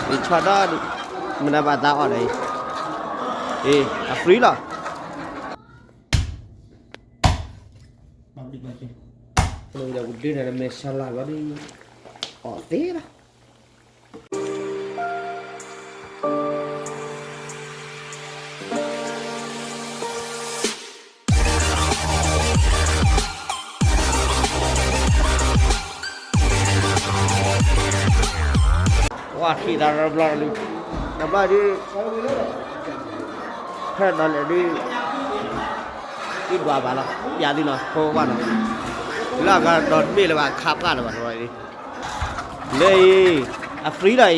ဆီဒီဒူၣ်, မနုၤဘၣ်သးအီၣ်ဒီးအံၤ, အ free လီၤ. ပဒုးန့ၣ် မဲာ်ဆါလၢ်ဘျီဒ်, အီၣ်သ့လီၤ. ဝါထံၣ်သးတဘျီလံ, တဘျီဒ်, ဖဲဒီးလဲၣ်ဒ်, အံၤဒွးဘၣ်လီၤ ယၤသ့ၣ်နီၤ ဖိဝဲနီၤ, လၢအဂၤဒီးတဘ့ၣ်လၢၤဘၣ် ခးပှၢ်လၢၤဘၣ် တဘျီဒ်, လၢအံၤ, အ free လီၤအံၤ,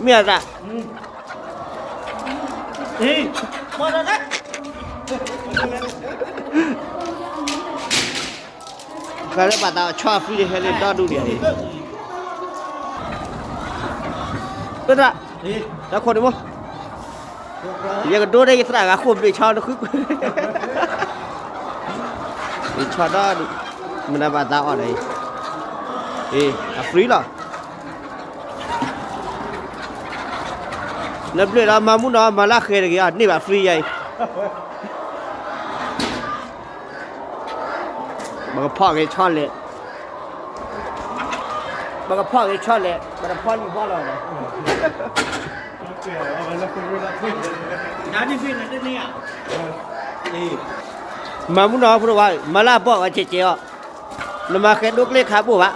မ့ၢ်အသး တၢ်လၢဘၣ်သးဆီအ free န့ၣ် ဟဲလၢဒီဒူၣ်ဒံးအံၤ, ပတၢ်, တၢ်ခိၣ်န့ၣ်မ့ၢ်, ယကဒိးန့ၢ်ယသရၣ်ဂၤဃိၣ်ဘျ့းဆီတဃု, ယဆီဒီဒူၣ်, မနုၤဘၣ်သးအီၣ်ဒီးအံၤ, အ free လီၤ. နဘျ့းလီၤ မၤမူနီၤ မၤလၢဃဲၤတဂ့ၤအီၤ န့ၢ်ဘၣ် free ယၤအံၤ, ပကဖီၣ်က့ၤဆီလဲၣ်, ပကဖီၣ်က့ၤဆီလဲၣ် ပတဖီၣ်လံဘီလီၤ, မၤမူနီၤဖိတဝါ မၤလၢအဘီၣ်ဝဲကဲးကဲးအီၤ, နမၤဃဲၤဒိကျ့ခးဘိၣ်ဘၣ်.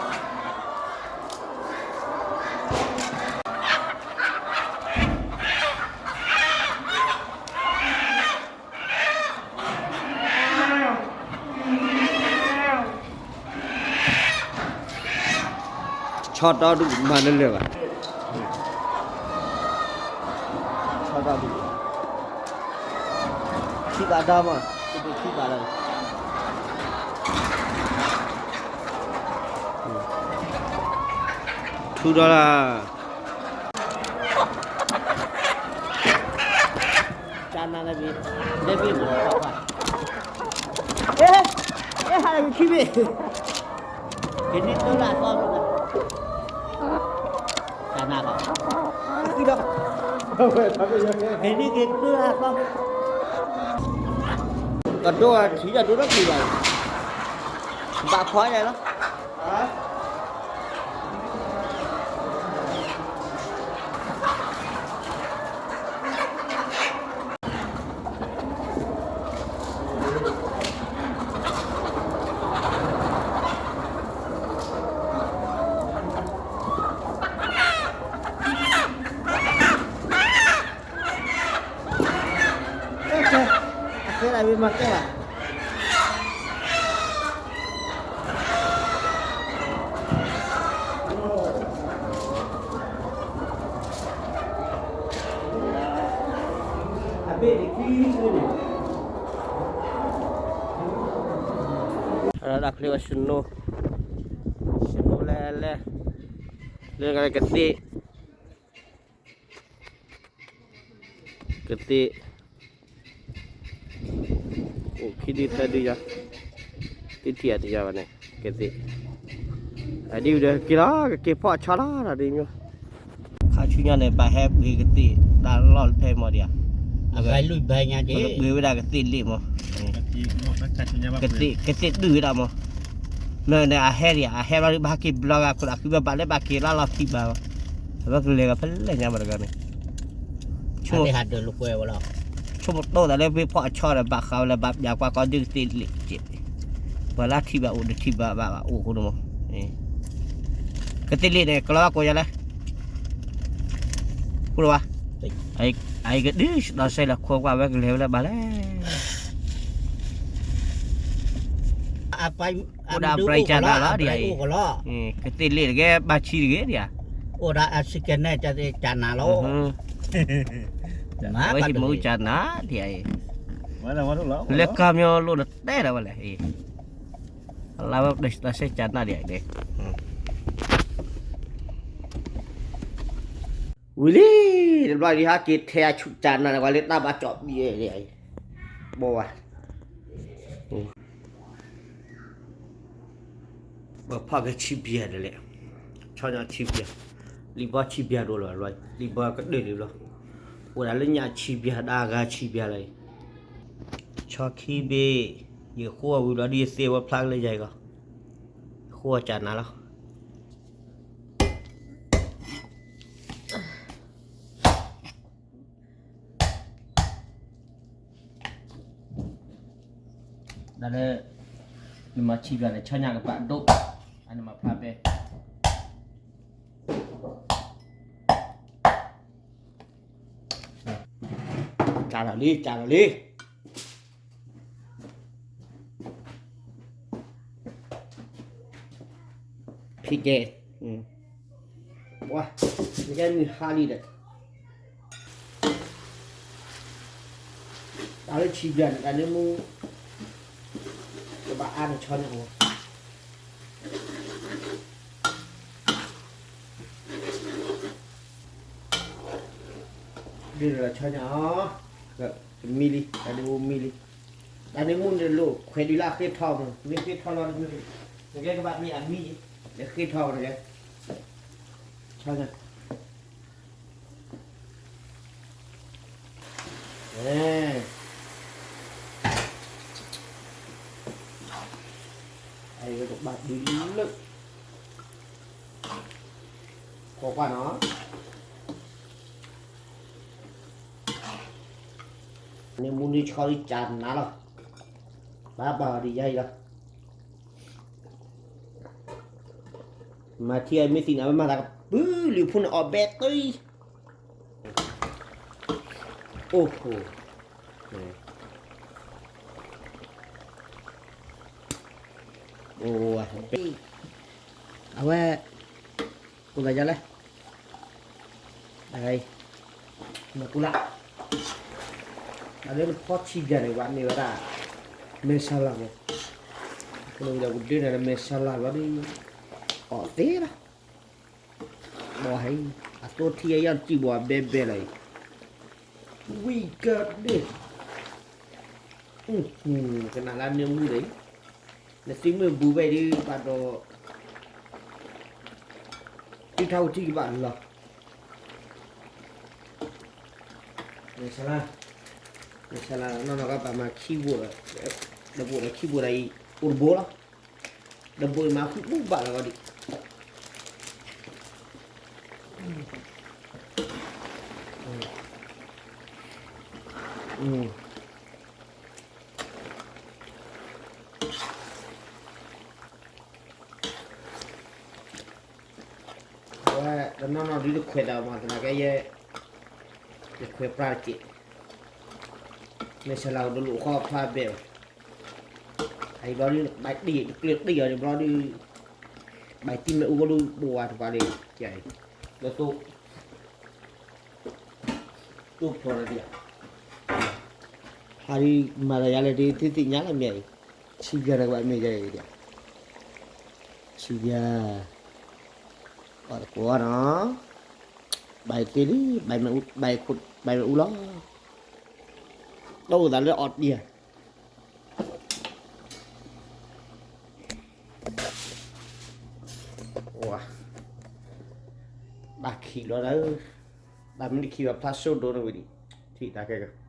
ဆီဒီဒူၣ်မၤလၢလၢာ်ဘၣ်, ဆီဒီဒူၣ်, ထံၣ်ဘၣ်ဒီမး တထံၣ်ဘၣ်လၢ, ထူဒီလၢ ကနၤလၢဘ့ၣ်, လၢဘ့ၣ်မး, အဲ, အဲဟးလၢခံဘ့ၣ်, ကန့ၢ်တိလၢအသီ, ကနၤဘၣ်, ကန့ၢ်က့ၤတိလၢအသီ, ကဒိထံၣ်ယဒိဒီးက့ၤဘၣ်, ဘၣ်ဖီဒဲးလီၤ. အဃဲလၢမ့ၢ်မၤကဲဘၣ်. အဒၣ်ချ့ဝဲ snow, snow လဲၤလဲၤ, လၢကသ့ၣ် ကသ့ၣ်, အိၣ်ခံဒုသၢဒုယၤ, တထံၣ်အတယၤဘၣ်န့ၣ်, ကသ့ၣ်, အဒ်ဒီးက့ၤလီၤ ကက့ၤဖီၣ်ဆီလီၤ တၢ်ဒ်မ့ၢ်, ခါဆူညါန့ၣ် ပဟဲပှ့ၤကသ့ၣ် တၢ်လီၢ်ဖဲမီၤဒံးဧါ, ပှ့ၤဝဲဒၣ်ကသ့ၣ်လ့ၣ်မီၤ, ကသ့ၣ်ဒုၣ်ဝဲဒၣ်မီၤ, မ့ၢ်န့ၣ် အဟဲဒံးဧါ, အဟဲဘျီဒုး ဘၣ်ဟဲက့ၤဘျီဂၤ ခိၣ်ဒီး အဃံဘၣ်လၢဘၣ်က့ၤလၢလီၢ်ခံဘၣ်, အဝဲကလဲၤကဖဲလဲၣ်ညါဘၣ်တဂၤန့ၣ် ဆိကမိၣ်တိၢ်သးလၢဖဲဖီၣ်အဆီဒီး ဘၣ်ဃးဝဲလၢဘၣ်ပျၢ်ကွၢ်ကီဒုးကသ့ၣ်လ့ၣ်က့ၤ, ပှၤလၢထံၣ်ဘၣ်အိၣ်တထံၣ်ဘၣ်ဘၣ်အိၣ်ဃိန့ၣ်မီၤ, ကသ့ၣ်လ့ၣ်န့ၣ် ကလီၤဘၣ်ကိးယၤလဲၣ်, ဃိလဝါ, အအံၤကဒုးဒီးစဲလၢခိးကွၢ်ဝဲကလဲၤဝဲလၢဘၣ်လဲၣ် အိၣ်ဒၣ်အပြဲးကၢ်နၤလီၤဒ်အံၤ, ကသ့ၣ်လ့ၣ်တဂ့ၤ ဘၣ်ဆံတဂ့ၤဒ်ဧါ, အိၣ်ဒၣ်အစကနဲၣ် ကနၤလီၤ, ဝဲဟံးမူကနၤဒ်အံၤ, လၢကီၢ်မၠိလိၣ်နတဲဒၣ်ဝဲလဲၣ်, အလါဝဲတၢ်စဲကနၤဒ်အံၤ, ဝံၤလံ, တဘျီဒံးဟဲက့ၤထဲအဆူၣ်ကနၤလၢပှၤလၢတၢ်ဘၣ်ကၠီၣ်ဘံၣ်အံၤ, ဘီဝါ ပဖီၣ်က့ၤဆံးပျဲၤဒ်လဲၣ်, ဆီညါဆံးပျဲၤ, လံာ်ဘီဆံးပၠးဒိၣ်လီၤ, လံာ်ဘီကတၢၢ်လံဘျီ, အိၣ်ဒၣ်လၢညၣ်ဆံးပၠး ဒၣ်ဂၤဆံးပၠးလီၤအံၤ, ဆီခံဘ့ၣ်, ယဃိဝံၤဘျီဒ်ယသ့ဝဲ ဖျါကလၢယၤအံၤလီၤ, ယဃိအကၢ်နၤလီၤ. ဒ်လၢ နမၤဆံးပၠးန့ၣ် ဆီညၣ်ကဘၣ်ဒိၣ်, အန့ၣ်မၤဖျါဖဲ ကၢ်လီၤလံ ကၢ်လီၤလံ. ဖံကဲ, ပှၤ, နကဲမုၢ်ဟါလံဒီး, တၢ်လၢဆံးပၠးန့ၣ် တၢ်န့ၣ်မူ ကဘၣ်အါန့ၢ်ဆီညၣ်အီၤ ဒ်န့ၣ်လီၤ ဆီညၣ်အီၤ, တမံလံ တၢ်န့ၣ်အိၣ်မံလံ, တၢ်န့ၣ်မူန့ၣ်လိၣ်ခွဲးဒ်လၢအဃ့ထီမး မ့ၢ်ဃ့ထီလီၤ, နကဲကဘၣ်မ့ၢ်အမံ, နဃ့ထီနကဲ, ဆီညၣ် အဲ, အဝဲကဘၣ်ဒုးလၢ, ကွၢ်ကွၢ်နီၤ, န့ၣ်မူန့ၣ်ဆီဒ်ကၢ်နၤလီၤ, ဘၣ်ဘၣ်ဒ်ယၤအံၤလီၤ. မၤထံအမ့ၢ်သ့ၣ်ညါဝဲမၤသးကပုၢ်လံာ်ဖိန့ၣ်အီၣ်ဘဲတံၢ်, အိၣ်ဃိ, အိၣ်ဝဲ, အဝဲ, ကိးသးယၤလဲၣ်, အဂၤအံၤ, နကူလၢ်, အလၢနဖီဆံးပၠးန့ၣ် ဘၣ်မ့ၢ်ဝဲဒၣ်, မဲာ်ဆါလၤမး, ကနၣ်ဝံၤဒီးပဒၢနၤလၢမဲာ်ဆါလၤလီၤဒ်, အီၣ်သ့လီၤ, ဘီဟဲ, အသိထံအယီၢ်တစံၣ်ဘီဘဲဘဲလီၤအံၤ, ဝံၤကဒ့ၣ်, ကနၣ်လၢန့ၣ်မူဒီး, နသုမ့ၢ်ဘူးဝဲဒ်ဘၣ်ဒီး, သုထါဝံၤထံကဘၣ်လီၤ. မဲာ်ဆါလၤ, မဲာ်ဆါလၤနီၢ်နီၢ်ကဘၣ်မၤခံဘိဒီး, တဘိဒီးခံဘိဒီးအံၤ, အိၣ်တဘိလီၤ, တဘိအံၤမၤဃုာ်ဘူၣ်ဘၣ်လီၤဂီၢ်ဒံး. အဝဲတနီၤနီၤဒုးတခွဲးတၢ်မၤသနာ်က့ယဲ, ယခွဲးပြၢ်တက့ၢ်, မဲာ်ဆါလၤအိၣ်တလိၣ်ဃီဖျါဘဲဘၣ်, အအံၤဘျီဒုး ဘၣ်တံၢ်တကျၢၤတံၢ်အီၤန့ၣ်ဘျီဒုး, ဘၣ်တံၢ်မ့ၣ်အူဘျီဒုး ဘိးဝဲတပှၤလၢ, ကဲအံၤ, လၢသိ, သိဖျိးဒီးဒံး, ဟးဒုးမၤဒီးယၤလၢဒုး သုသ့ၣ်ညါလၢမ့ၢ်အံၤ, ဆံးပၠးန့ၣ်ကဘၣ်မ့ၢ်ယၤအံၤဒံး, ဆံးပၠး, အီၣ်တကိးနီၤ, ဘၣ်သ့လံ, ဘၣ်မ့ၣ်အူ, ဘၣ်မ့ၣ်အူလီၤ, တအိၣ်သးလၢအီၣ်တံၢ်ဧါ. ဘၣ်ခံးလီၤ, ဘၣ်မ့ၢ်တခံးဘၣ်ဖျါစိဒိၣ်န့ၣ်ဝံၤဒံး, ထံၣ်တၢ်ခဲက